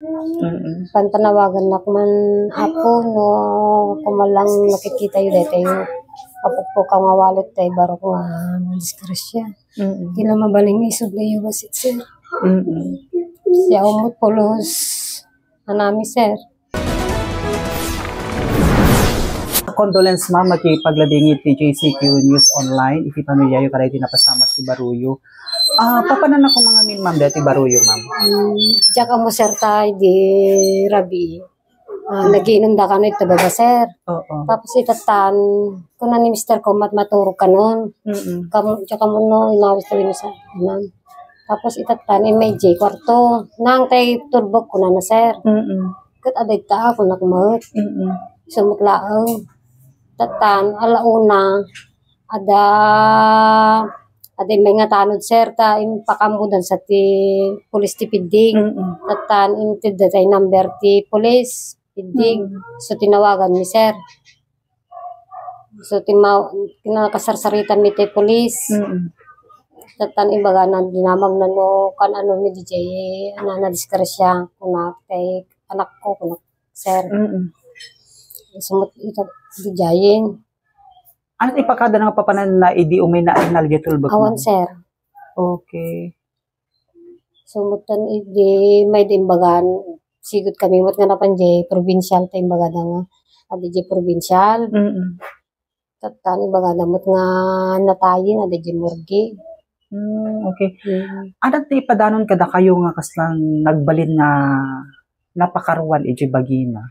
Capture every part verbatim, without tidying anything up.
Mm-mm. Pantanawagan nak man, Apo, no kumalang nakikita yu daytoy, apukpukaw nga wallet tay barok nga madisgrasya. Mm-mm. Ti la mabalin nga isubli yu bassit, sir. Mm-mm. Siya umot pulos. Anami, sir. Condolence, ma'am, makipaglabi iti J C Q News Online, iti pamilyayo, kada iti napasamak ti baruyo. Ah, papananako mangamin, ma'am, dati baruyo, ma'am? Mm, diak ammo, sir, tay di rabii. Ah, nagiinum da kano ita baba, sir. Oo. Tapos itattan, kuna ni Mister ko, mat-, maturog kanon. Mm-mm. Kam-, diak ammo no, inawis to yun sa, ma'am. Tapos itattan, imay J kwarto. Nang tay tulbok, kuna na, sir. Mm-mm. Ket adda ita, kunak met. Mm-mm. Sumut laeng. Tattan, ala una, ada, ada may nga tanod, sir, ta impakaammodan sa ti pulis ti Piddig. Mm-mm. Tattan, intedda tay number ti pulis, Piddig. Mm. So, tinawagan mi, sir. So, tima-, kinakasarsaritan mi ti pulis. Mm-mm. Tattan, ibaga na, dinamag na no, kan ano mi, D J, ano, na disgrasya, kunak, tay anak ko, kunak, sir. Mm-mm. Sumut ita, D J. Ano ti ipakada nga papanan na idi umay na nalagay tulbek Awan, mo? Sir. Okay. Sumutan idi may dimbagan, sigud kami met nga napan jay provincial ta imbagada nga, adi jay provincial. Mm-mm. Tattan imbagada met nga natayen, adi jay morgue. Mm, okay. Mm. Ano ti ipadanon kadakayo nga kaslang nagbalin nga napakaruan iti bagina?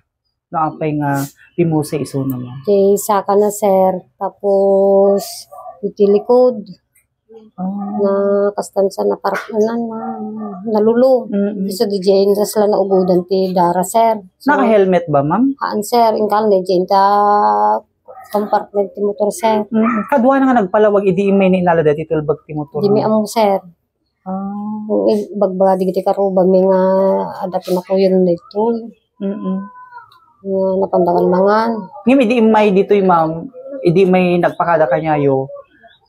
No, apay nga pimusay isuna, ma'am? Jay saka na, sir. Tapos, iti likod. Ah. Na kastan sa naparap-, na, na, nalulo. Mm-mm. Isu di jay, tas la naugudan ti dara, sir. So, naka-helmet ba, ma'am? Haan, sir. Ingkal na jay, ta compartment ti motor, sir. Mm. Kadua na nga nagpalawag, idi imay ni inala dati tulbag ti motor. Di mi ammo, sir. Ah. Bagbaga digiti karuba mi nga adda ti nakuyon daytoy. Mm-mm. Nga napandagan mangan. Ngem idi immay ditoy, ma'am, idi may nagpakada kaniayo,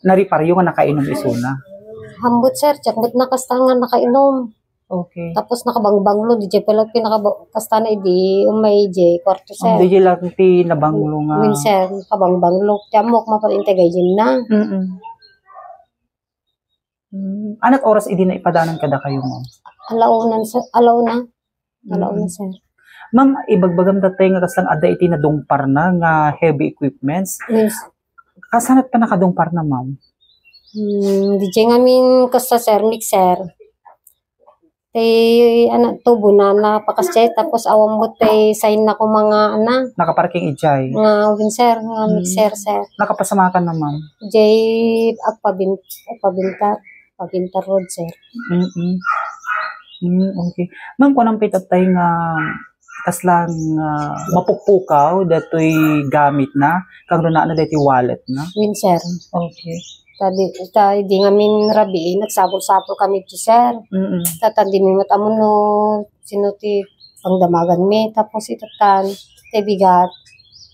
nariparyo nga nakainom isuna. Ambot, sir, diak met nakasta nga nakainom. Okay. Tapos nakabangbanglo, di jay pala pinakaba-, kasta na idi, umay jay kwarto, sir. Di jay lang ti nabanglo nga. Min, sir, nakabangbanglo. Ti ammok, mapaintay gayem na. Mm-mm. Hmm, anat oras idi naipadanan kadakayo, ma'am? Alaunan, sir. Alauna. Alauna, mm, sir. Ma'am, ibagbagam datay nga kaslang adda iti nadungparna nga heavy equipments. Yes. Kasanat pa nakadungparna, ma'am? Hmm, di jay ngamin kasta, sir, mixer. Tay, ano, tubo na napakasjay, tapos awan mo tay sign na kung mga, ano, nakaparking ijay. Nga, win, sir, nga, mm, mixer, sir. Nakapasamakan na, ma'am? Jay, agpabin-, agpabintar, pabintar road, sir. Mm-mm. Mm, okay. Ma'am, kunam pay tatay nga kaslang, ah, mapukpukaw datoy gamit na, kang runa na dati wallet na? Win, sir. Okay. Tadi, ta, di ngamin rabii, nagsapul-sapul kami ti sir. Mm-mm. Ta, ta, di mi met ammo no sino ti pangdamagan mi. Tapos itattan, ti bigat,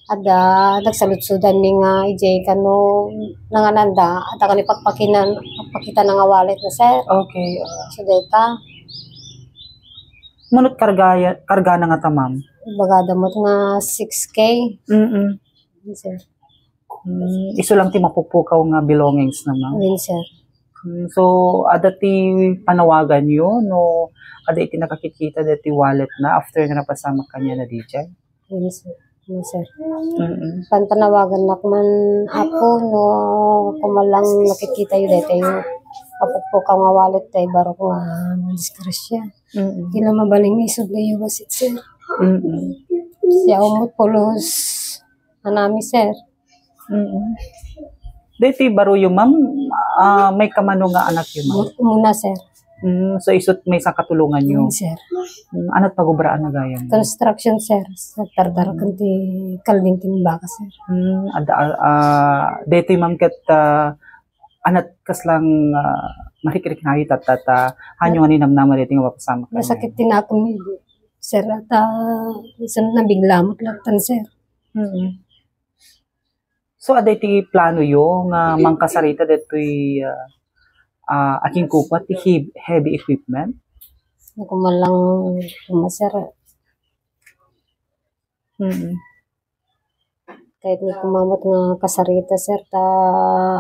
adda, nagsaludsudan mi nga, ijay kano, nangananda, adda kani pakpakinan, pakpakita na nga wallet na, sir. Okay, ah. So, deta. Manut kargaya-, karga na nga ta, ma'am? Bagada met nga six K. Mm-mm. Sir. Hmm, isu lang ti mapukpukaw nga belongings na, ma'am? Win, sir. Hmm, so, adda ti panawagan yo, no, adda iti nakakitkita dati wallet na after nga napasamak kaniana dijay? Win, sir. Win, sir. Mm-mm. Pantanawagan nak man, Apo, no, kumalang nakikita yo daytoy, apukpukaw nga wallet tay barok nga madisgrasya. Mm-mm. Di na mabalin nga isubli yo bassit, sir. Mm-mm. Siya umot pulos. Anami, sir. Mm. Daytoy baruyo, ma'am, ah, may kamano nga anakyo, ma'am? Mu-, muna, sir. Mm, so, isut may sakatulongan yo? Mm, sir. Mm, anat pagubraan na gayam? Construction, sir. Sa tardar, mm, kan ti kalding ti baka, sir. Mm, adda, ah, daytoy, ma'am, ket, ah, anat kaslang, ah, marikriknayo tatta, ta, hanyo nga ninamnama daytoy nga mapasamak kaniayo? Nasakit ti nakem, sir, at, ah, minsan nabigla met lattan, sir. Mm. So, adda iti plano yo nga mangkasarita daytoy, ah, ah, akingkupa ti hev-, heavy equipment? Nakumalang kumaser. Mm. Kahit ni kumamot nga kasarita, sir, ta,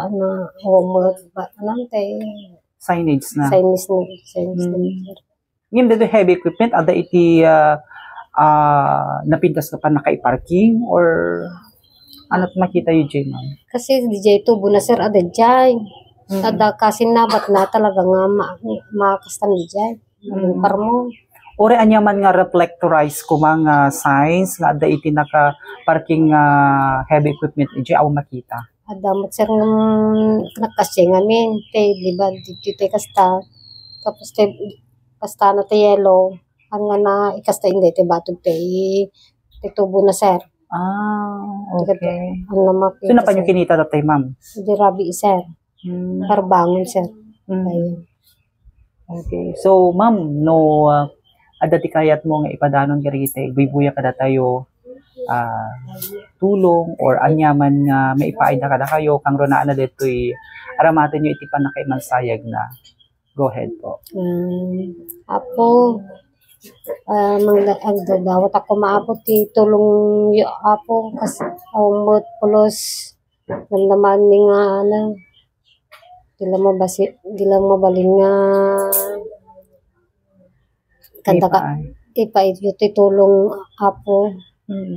ano, awamot, ba, ano, tay, Signage na. Signage na, signage na, Mm. sir. Ngem dito heavy equipment, ada iti, ah, ah, napintas ka pa nakaiparking or ano makita yu, Jay, ma'am? Kasi di jay tubo na, sir, ada jay. Mm. Ada kasi nabat na talaga nga ma-, makastan di jay. Mm. Parmo. Uri ania man nga reflectorized kuma nga signs nga adda iti naka-parking nga heavy equipment, iti awan makita? Adda met, sir, nga nagkasya ngamin, te, di ba, dito, te, kasta. Tapos, te, kasta na, te, yellow. Ang nga na, ikasta, hindi, te, batog, te, i-, te, tubo na, sir. Ah, Di ka, okay. Ang namakita, So, napan yu sir. kinita tatay, ma'am? Di rabi, sir. Hmm. Parbangon, sir. Hmm. Ayun. Okay. So, ma'am, no, ah, adda ti kayatmo nga ipadanon kadagiti buybuya kadatayo, ah, tulong or aniaman nga maipaayda kadakayo, kangrunaanna ditoy aramatenyo iti pannakaimansayagna. Go ahead po. Hmm. Apo, ah, mangda-, agdadawat ako, maapo, ti tulong yo, Apo, kas-, awan met pulos, namnamaanmi nga, ano, di la mabasi-, di la mabalin nga kanta ka, Ipaay. ipaay yu ti tulong, Apo. Mm.